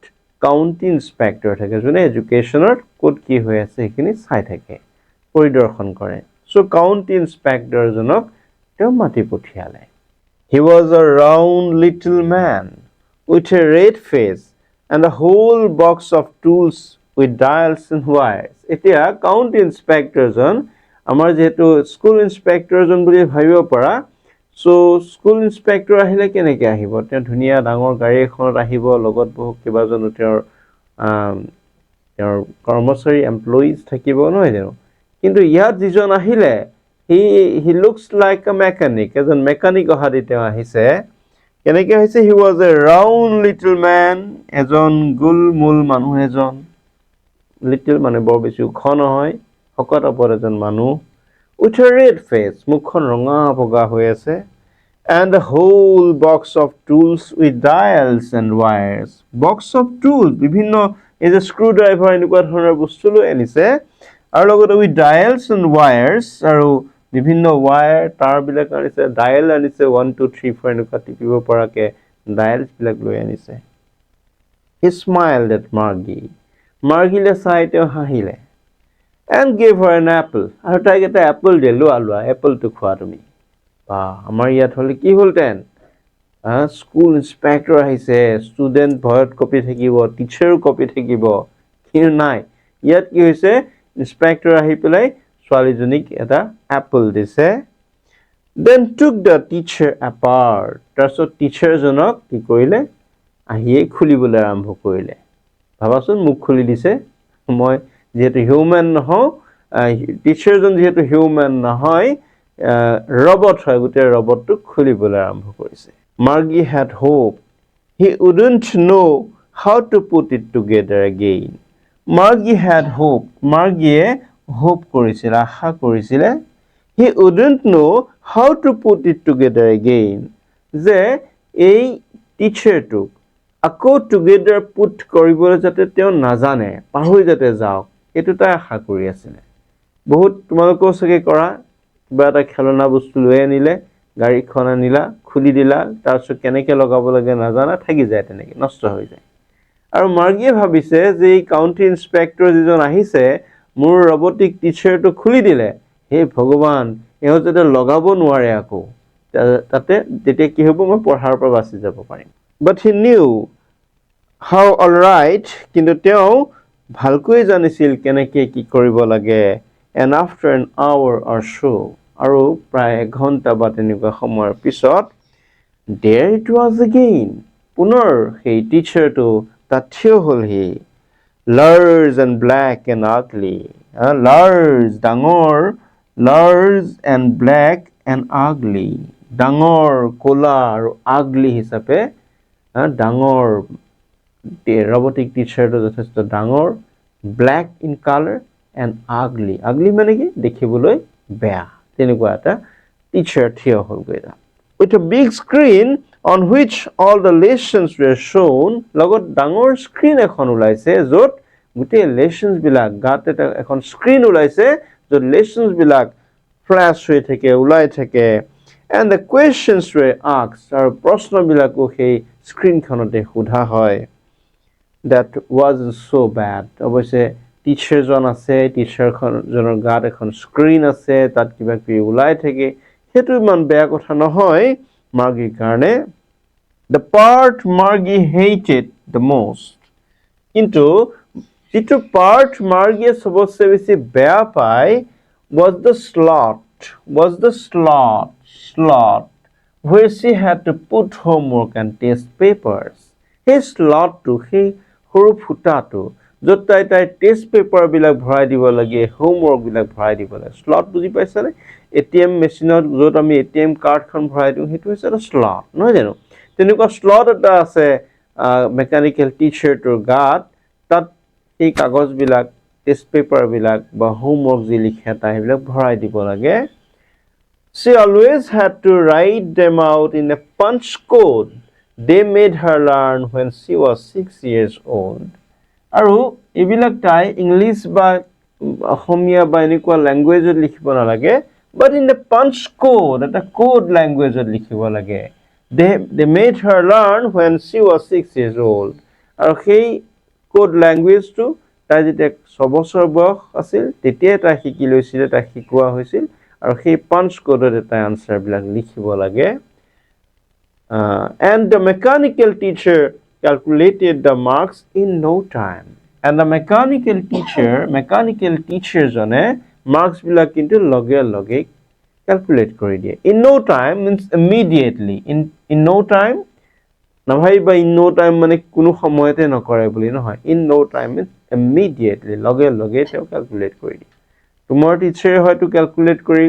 কাউণ্টি ইনস্পেক্টৰ থাকে, যোনে এডুকেশ্যনৰ ক'ত কি হৈ আছে সেইখিনি চাই থাকে, পৰিদৰ্শন কৰে। চ' কাউণ্টি ইনস্পেক্টৰজনক তেওঁ মাতি পঠিয়ালে। He was a round little man with a red face and a whole box of tools with dials and wires. এতিয়া কাউণ্টি ইনস্পেক্টৰজন আমাৰ যিহেতু স্কুল ইনস্পেক্টৰজন বুলি ভাবিব পাৰা। চ' স্কুল ইনস্পেক্টৰ আহিলে কেনেকৈ আহিব? তেওঁ ধুনীয়া ডাঙৰ গাড়ী এখনত আহিব, লগত বহু কেইবাজনো তেওঁৰ কৰ্মচাৰী, এমপ্লয়িজ থাকিব, নহয় জানো? কিন্তু ইয়াত যিজন আহিলে, he looks like a mechanic. এজন মেকানিক অহা দি তেওঁ আহিছে। কেনেকৈ আহিছে? He was a round little man, এজন গোল মূল মানুহ এজন। লিটল মানে বৰ বেছি ওখ নহয়, শকত আৱত এজন মানুহ। উইথ এ ৰেড ফেচ, মুখখন ৰঙা বগা হৈ আছে। And a whole box of tools with dials and wires. Box of tools, বিভিন্ন এই যে স্ক্ৰু ড্ৰাইভাৰ, এনেকুৱা ধৰণৰ বস্তু লৈ আনিছে। আৰু লগতে উইথ ডায়েলছ এণ্ড ৱায়াৰ্ছ, আৰু বিভিন্ন ৱায়াৰ তাঁৰবিলাক আনিছে, ডায়েল আনিছে, 1 2 3 4 এনেকুৱা টিপিব পৰাকৈ ডায়েলছবিলাক লৈ আনিছে। He smiled at Margie. মাৰ্গিলে চাই তেওঁ হাঁহিলে। And gave her an apple. আৰু তাইক এটা এপল দিয়ে, লোৱা লোৱা, এপলটো খোৱা তুমি। বা আমাৰ ইয়াত হ'লে কি হ'লহেঁতেন? স্কুল ইনস্পেক্টৰ আহিছে, ষ্টুডেণ্ট ভয়ত কঁপি থাকিব, টিচাৰো কঁপি থাকিব। কিন্তু নাই, ইয়াত কি হৈছে? ইনস্পেক্টৰ আহি পেলাই ছোৱালীজনীক এটা এপল দিছে। Then took the teacher apart. তাৰপিছত টিচাৰজনক কি কৰিলে? আহিয়েই খুলিবলৈ আৰম্ভ কৰিলে। ভাবাচোন, মোক খুলি দিছে। মই যিহেতু হিউমেন নহওঁ, টিচাৰজন যিহেতু হিউমেন নহয়, ৰবট হয়, গোটেই ৰবটটোক খুলিবলৈ আৰম্ভ কৰিছে। Margie had hoped he wouldn't know how to put it together again. Margie had hoped, মাৰ্গীয়ে hope কৰিছিল, আশা কৰিছিলে, he wouldn't know how to put it together again, যে এই টিচাৰটোক আকৌ টুগেডাৰ পুট কৰিবলৈ যাতে তেওঁ নাজানে, পাহৰি যাতে যাওক, সেইটো তাই আশা কৰি আছিলে। বহুত তোমালোকেও চাগে কৰা, কিবা এটা খেলনা বস্তু লৈ আনিলে, গাড়ীখন আনিলা, খুলি দিলা, তাৰপিছত কেনেকৈ লগাব লাগে নাজানা, থাকি যায় তেনেকৈ, নষ্ট হৈ যায়। আৰু মাৰ্গীয়ে ভাবিছে যে এই কাউণ্টি ইনস্পেক্টৰ যিজন আহিছে, মোৰ ৰবটিক টিচাৰটো খুলি দিলে, হে ভগৱান, এওঁ যাতে লগাব নোৱাৰে আকৌ, তাতে তেতিয়া কি হ'ব, মই পঢ়াৰ পৰা বাচি যাব পাৰিম। But he knew how all right. কিন্তু তেওঁ ভালকৈ জানিছিল কেনেকৈ কি কৰিব লাগে। And after an hour or so, আৰু প্ৰায় এঘণ্টা বা তেনেকুৱা সময়ৰ পিছত, there it was again. পুনৰ সেই টিচাৰটো তাত থিয় হ'লহি। Large and black and ugly. Large, ডাঙৰ, large and black and ugly, ডাঙৰ, ক'লা আৰু আগলি হিচাপে। ডাঙৰ ৰবটিক টিচাৰটো যথেষ্ট ডাঙৰ, black in colour and ugly. Ugly মানে কি? দেখিবলৈ বেয়া। তেনেকুৱা এটা টিচাৰ থিয় হ'লগৈ তাত, with a big screen on which all the lessons were shown. লগত ডাঙৰ স্ক্ৰীণ এখন ওলাইছে য'ত গোটেই লেচনছবিলাক, গাত এটা এখন স্ক্ৰীণ ওলাইছে য'ত লেচনছবিলাক ফ্লেছ হৈ থাকে, ওলাই থাকে। And the questions were asked, আৰু প্ৰশ্নবিলাকো সেই স্ক্ৰীণখনতে সোধা হয়। That wasn't so bad. অৱশ্যে টিচাৰজন আছে, টিচাৰজনৰ গাত এখন স্ক্ৰীণ আছে, তাত কিবা কিবি ওলাই থাকে, সেইটো ইমান বেয়া কথা নহয় মাৰ্গীৰ কাৰণে। The part Margie hated the most, কিন্তু যিটো পাৰ্ট মাৰ্গীয়ে চবতছে বেছি বেয়া পায়, was the slot, was the slot where she had to put homework and test papers. সেই শ্লটটো, সেই সৰু ফুটাটো য'ত তাই তাইৰ টেষ্ট পেপাৰবিলাক ভৰাই দিব লাগে, হোমৱৰ্কবিলাক ভৰাই দিব লাগে। শ্লট বুজি পাইছানে? এটিএম মেচিনত য'ত আমি এটিএম কাৰ্ডখন ভৰাই দিওঁ, সেইটো হৈছে এটা শ্লট, নহয় জানো? তেনেকুৱা শ্লট এটা আছে মেকানিকেল টিচাৰটোৰ গাত। তাত সেই কাগজবিলাক, টেষ্ট পেপাৰবিলাক বা হোমৱৰ্ক যি লিখে তাই, সেইবিলাক ভৰাই দিব লাগে। She always had to write them out in a punch code they made her learn when she was 6 years old. আৰু এইবিলাক তাই ইংলিছ বা অসমীয়া বা এনেকুৱা লেংগুৱেজত লিখিব নালাগে, but in the punch code, এটা কোড লেংগুৱেজত লিখিব লাগে। They made her learn when she was 6 years old. আৰু সেই কোড লেংগুৱেজটো তাই যেতিয়া 6 বছৰ বয়স আছিল, তেতিয়াই তাই শিকি লৈছিলে, তাইক শিকোৱা হৈছিল। আৰু সেই পাঞ্চ কোডতে তাই আনচাৰবিলাক লিখিব লাগে। And the mechanical teacher calculated the marks in no time. And the mechanical teacher, mechanical teacherজনে মাৰ্কছবিলাক কিন্তু লগে লগে কেলকুলেট কৰি দিয়ে। In no time means immediately. In no time, নাভাবিবা in no time মানে কোনো সময়তে নকৰে বুলি নহয়। In no time means immediately, লগে লগে তেওঁ কেলকুলেট কৰি দিয়ে। তোমাৰ টিচাৰে হয়তো কেলকুলেট কৰি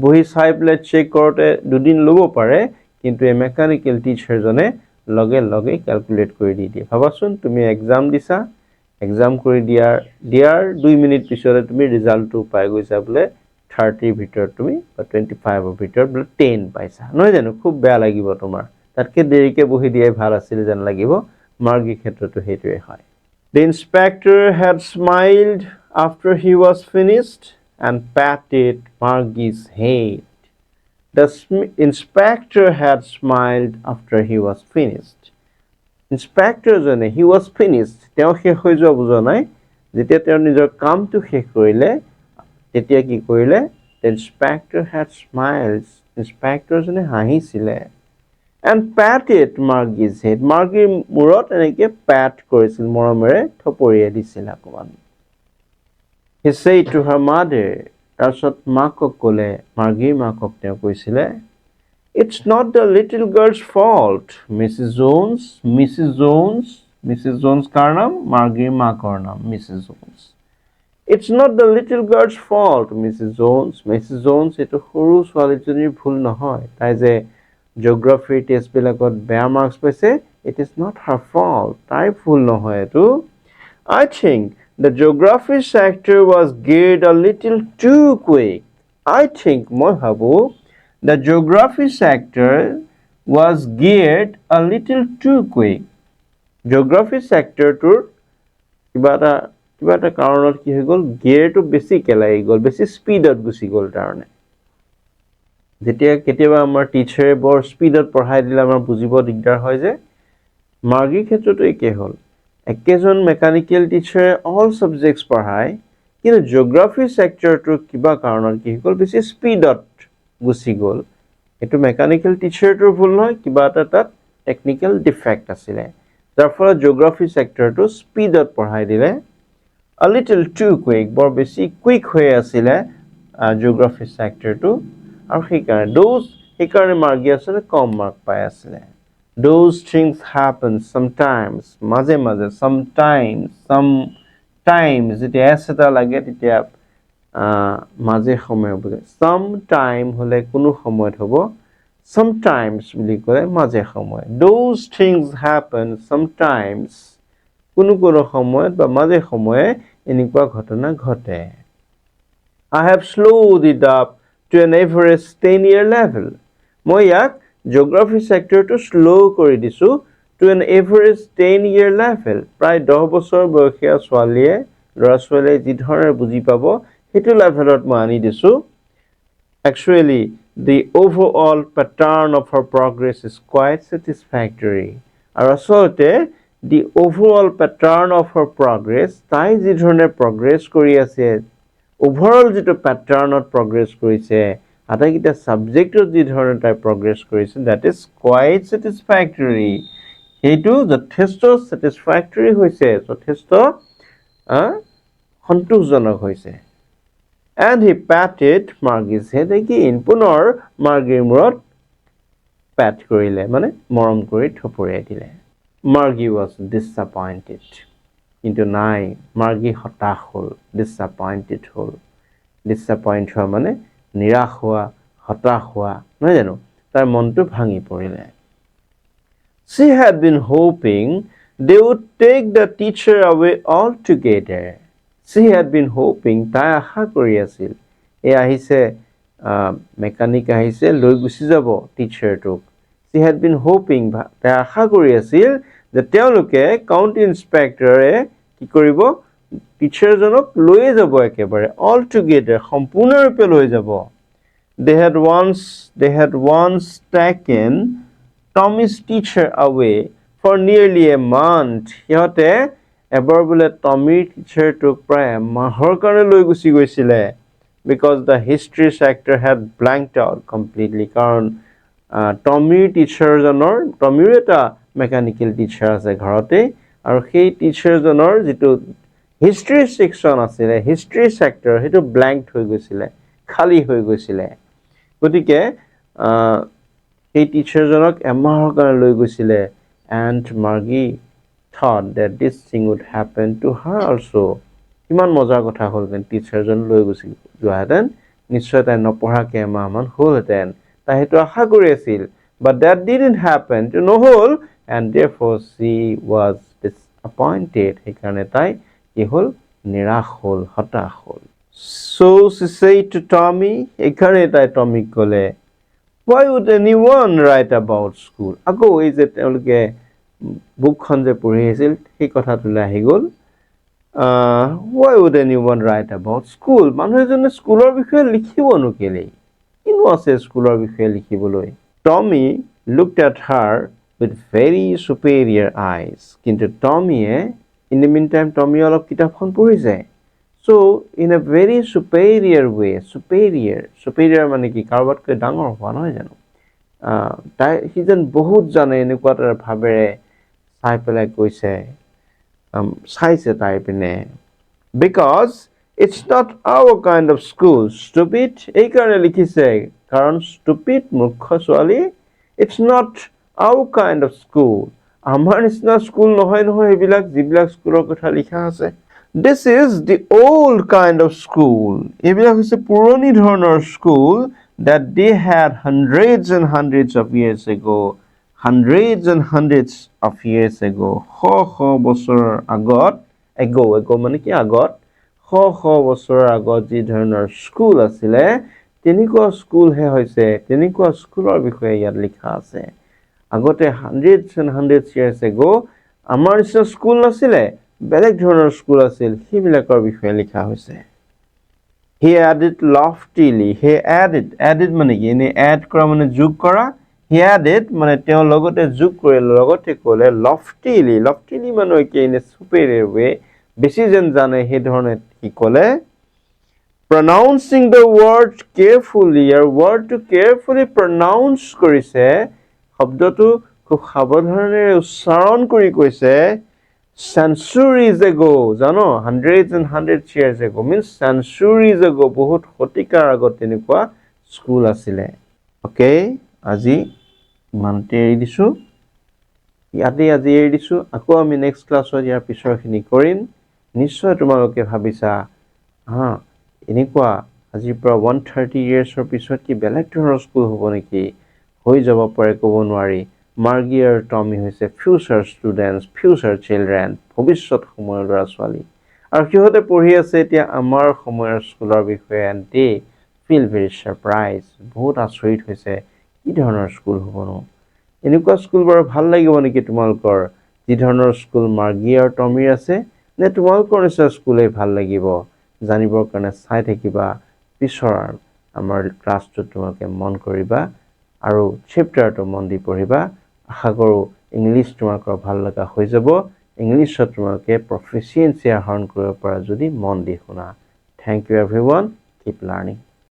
বহি চাই পেলাই চেক কৰোঁতে দুদিন ল'ব পাৰে, কিন্তু এই মেকানিকেল টিচাৰজনে লগে লগে কেলকুলেট কৰি দি দিয়ে। ভাবাচোন, তুমি এক্সাম দিছা, এক্সাম কৰি দিয়াৰ 2 মিনিট পিছতে তুমি ৰিজাল্টটো পাই গৈছা, বোলে 30ৰ ভিতৰত তুমি বা 25ৰ ভিতৰত বোলে 10 পাইছা, নহয় জানো? খুব বেয়া লাগিব তোমাৰ। তাতকৈ দেৰিকৈ বহি দিয়াই ভাল আছিল যেন লাগিব। মাৰ্গীৰ ক্ষেত্ৰতো সেইটোৱে হয়। The inspector had smiled after he was finished and patted Margie's head. The inspector had smiled after he was finished. ইনস্পেক্টৰজনে, he was finished, তেওঁ শেষ হৈ যোৱা বুজোৱা নাই। যেতিয়া তেওঁ নিজৰ কামটো শেষ কৰিলে, তেতিয়া কি কৰিলে? The inspector had smiled, ইনস্পেক্টৰজনে হাঁহিছিলে, and patted Margie's head, মাৰ্গীৰ মূৰত এনেকৈ পেট কৰিছিল, মৰমেৰে থপৰিয়াই দিছিল অকণমান। He said to her mother, তাৰপিছত মাকক ক'লে, মাৰ্গীৰ মাকক তেওঁ কৈছিলে, "It's not the little girl's fault, Mrs. Jones." Mrs. Jones, Mrs. Jones কাৰ নাম? মাৰ্গীৰ মাকৰ নাম Mrs. Jones. "It's not the little girl's fault, Mrs. Jones." Mrs. Jones, এইটো সৰু ছোৱালীজনীৰ ভুল নহয়। তাই যে জিঅ'গ্ৰাফিৰ টেষ্টবিলাকত বেয়া মাৰ্কছ পাইছে, it is not her fault. তাইৰ ভুল নহয় এইটো। I think the geography sector was geared a little too quick. I think, মই ভাবোঁ, the geography sector was geared a little too quick. Geography sectorটোৰ কিবা এটা কাৰণত কি হৈ গ'ল, গিয়েৰটো বেছিকে লাগি গ'ল, বেছি স্পীডত গুচি গ'ল। তাৰমানে যেতিয়া কেতিয়াবা আমাৰ টিচাৰে বৰ স্পীডত পঢ়াই দিলে আমাৰ বুজিব দিগদাৰ হয় যে, মাৰ্গীৰ ক্ষেত্ৰতো একে হ'ল। একেজন মেকানিকেল টিচাৰে অল ছাবজেক্টছ পঢ়ায়, কিন্তু জিঅ'গ্ৰাফি ছেক্টৰটোৰ কিবা কাৰণত কি হৈ গ'ল, বেছি স্পীডত গুচি গ'ল। এইটো মেকানিকেল টিচাৰটোৰ ভুল নহয়, কিবা এটা তাত টেকনিকেল ডিফেক্ট আছিলে, যাৰ ফলত জিঅ'গ্ৰাফি ছেক্টৰটো স্পীডত পঢ়াই দিলে। আ লিটল টু কুইক, বৰ বেছি কুইক হৈ আছিলে জিঅ'গ্ৰাফি ছেক্টৰটো আৰু সেইকাৰণে মাৰ্গী আচলতে কম মাৰ্ক পাই আছিলে। Those things happen sometimes, মাজে মাজে। চামটাইমছ, চাম টাইমছ, যেতিয়া এছ এটা লাগে তেতিয়া মাজে সময়ে বুজায়। চাম টাইম হ'লে কোনো সময়ত হ'ব, চামটাইমছ বুলি ক'লে মাজে সময়ে। Those things happen sometimes, কোনো কোনো সময়ত বা মাজে সময়ে এনেকুৱা ঘটনা ঘটে। I have slowed it up to an average 10-year level. মই ইয়াক জিঅ'গ্ৰাফি ছেক্টৰটো শ্ল' কৰি দিছোঁ to an average 10-year level. প্ৰায় 10 বছৰ বয়সীয়া ছোৱালীয়ে, ল'ৰা ছোৱালীয়ে যি ধৰণে বুজি পাব, সেইটো লেভেলত মই আনি দিছোঁ। Actually, the overall pattern of her progress is quite satisfactory. আৰু আচলতে the overall pattern of her progress, তাই যি ধৰণে প্ৰগ্ৰেছ কৰি আছে, অভাৰঅল যিটো পেটাৰ্ণত প্ৰগ্ৰেছ কৰিছে, আটাইকেইটা ছাবজেক্টত যি ধৰণে তাই প্ৰগ্ৰেছ কৰিছে, that is quite satisfactory. সেইটো যথেষ্ট ছেটিছফেক্টৰী হৈছে, যথেষ্ট সন্তোষজনক হৈছে। And he patted Margie's head again. পুনৰ মাৰ্গীৰ মূৰত পেট কৰিলে, মানে মৰম কৰি থপৰিয়াই দিলে। Margie was disappointed. কিন্তু নাই, মাৰ্গী হতাশ হ'ল, ডিছএপইণ্টেড হ'ল। ডিছএপইণ্ট হোৱা মানে নিৰাশ হোৱা, হতাশ হোৱা, নহয় জানো? তাৰ মনটো ভাঙি পৰিলে। She had been hoping they would take the teacher away altogether. She had been hoping, তাই আশা কৰি আছিল, এই আহিছে, মেকানিক আহিছে, লৈ গুচি যাব টিচাৰটোক। She had been hoping, তাই আশা কৰি আছিল যে তেওঁলোকে, কাউণ্টি ইনস্পেক্টৰে কি কৰিব, টিচাৰজনক লৈয়ে যাব একেবাৰে, অল টুগেডাৰ, সম্পূৰ্ণৰূপে লৈ যাব। They had once taken Tommy's teacher away for nearly a month. সিহঁতে এবাৰ বোলে টমিৰ টিচাৰটোক প্ৰায় এমাহৰ কাৰণে লৈ গুচি গৈছিলে, because the history sector had blanked out completely. কাৰণ টমিৰ টিচাৰজনৰ, টমিৰো এটা মেকানিকেল টিচাৰ আছে ঘৰতেই, আৰু সেই টিচাৰজনৰ যিটো হিষ্ট্ৰী ছেকশ্যন আছিলে, হিষ্ট্ৰী ছেক্টৰ, সেইটো ব্লেংক হৈ গৈছিলে, খালী হৈ গৈছিলে। গতিকে সেই টিচাৰজনক এমাহৰ কাৰণে লৈ গৈছিলে। And Margie thought that this thing would happen to her also. কিমান মজাৰ কথা হ'লহেঁতেন, টিচাৰজন লৈ গুচি যোৱাহেঁতেন, নিশ্চয় তাই নপঢ়াকৈ এমাহমান হ'লহেঁতেন। তাই সেইটো আশা কৰি আছিল। But that didn't happen, এইটো নহ'ল। And therefore she was disappointed. সেইকাৰণে তাই কি হ'ল? নিৰাশ হ'ল, হতাশ হ'ল। So she said to Tommy, এইকাৰণে তাই টমিক ক'লে, "Why would anyone write about school?" আকৌ এই যে তেওঁলোকে বুকখন যে পঢ়ি আহিছিল, সেই কথাটোলৈ আহি গ'ল। Why would anyone write about school? মানুহ এজনে স্কুলৰ বিষয়ে লিখিবনো কেলেই? কিনো আছে স্কুলৰ বিষয়ে লিখিবলৈ? Tommy looked at her with very superior eyes. কিন্তু টমিয়ে, ইন the mean time টমিয়ে অলপ কিতাপখন পঢ়িছে। So in a very superior way, superior, superior মানে কি? কাৰোবাতকৈ ডাঙৰ হোৱা, নহয় জানো? তাই সি যেন বহুত জানে, এনেকুৱা এটা ভাৱেৰে চাই পেলাই কৈছে, চাইছে তাই পিনে। "Because it's not our kind of school, stupid." এইকাৰণে লিখিছে কাৰণ, ষ্টুপিড, মূৰ্খ ছোৱালী, it's not our kind of school. আমাৰ নিচিনা স্কুল নহয় নহয় সেইবিলাক, যিবিলাক স্কুলৰ কথা লিখা আছে। This is the old kind of school, এইবিলাক হৈছে পুৰণি ধৰণৰ school, that they had hundreds and hundreds of years ago. Hundreds and hundreds of years ago, শ শ বছৰৰ আগত। এগ', এগ' মানে কি? আগত। শ শ বছৰৰ আগত যি ধৰণৰ স্কুল আছিলে, তেনেকুৱা স্কুলহে হৈছে, তেনেকুৱা স্কুলৰ বিষয়ে ইয়াত লিখা আছে। আগতে hundreds and hundreds years ago আমাৰ নিচিনা স্কুল নাছিলে, বেলেগ ধৰণৰ স্কুল আছিল, সেইবিলাকৰ বিষয়ে লিখা হৈছে। He added loftily, he added, added মানে কি? এনেই এড কৰা মানে যোগ কৰা। He added মানে তেওঁ লগতে যোগ কৰিলে, লগতে ক'লে। লফটিলি, লফটিলি মানে কি? এনে চুপেৰিয়ৰ ৱে, বেছি যেন জানে সেই ধৰণে সি ক'লে। Pronouncing the word carefully, আৰু ৱৰ্ডটো কেয়াৰফুলি প্ৰনাউন্স কৰিছে, শব্দটো খুব সাৱধানেৰে উচ্চাৰণ কৰি কৈছে। Centuries ago, জানো, hundreds and hundreds years ago means centuries ago, বহুত শতিকাৰ আগত তেনেকুৱা স্কুল আছিলে। অ'কে, আজি ইমানতে এৰি দিছোঁ। ইয়াতে আজি এৰি দিছোঁ। আকৌ আমি নেক্সট ক্লাছত ইয়াৰ পিছৰখিনি কৰিম। নিশ্চয় তোমালোকে ভাবিছা, হা, এনেকুৱা আজিৰ পৰা 130 ইয়েৰ্ছৰ পিছত কি বেলেগ ধৰণৰ স্কুল হ'ব নেকি? হৈ যাব পাৰে, ক'ব নোৱাৰি। মাৰ্গী আৰু টমি হৈছে ফিউচাৰ ষ্টুডেণ্টছ, ফিউচাৰ চিলড্ৰেন, ভৱিষ্যত সময়ৰ ল'ৰা ছোৱালী আৰু সিহঁতে পঢ়ি আছে এতিয়া আমাৰ সময়ৰ স্কুলৰ বিষয়ে, and they feel very surprise. বহুত আচৰিত হৈছে, কি ধৰণৰ স্কুল হ'বনো? এনেকুৱা স্কুল বাৰু ভাল লাগিব নেকি তোমালোকৰ, যি ধৰণৰ স্কুল মাৰ্গী আৰু টমিৰ আছে, নে তোমালোকৰ নিচিনা স্কুলেই ভাল লাগিব? জানিবৰ কাৰণে চাই থাকিবা। পিছৰ আমাৰ ক্লাছটোত তোমালোকে মন কৰিবা আৰু চেপ্টাৰটো মন দি পঢ়িবা। আশা কৰোঁ ইংলিছ তোমালোকৰ ভাল লগা হৈ যাব। ইংলিছত তোমালোকে প্ৰফিচিয়েঞ্চি আহৰণ কৰিব পাৰা যদি মন দি শুনা। Thank you, everyone. Keep learning.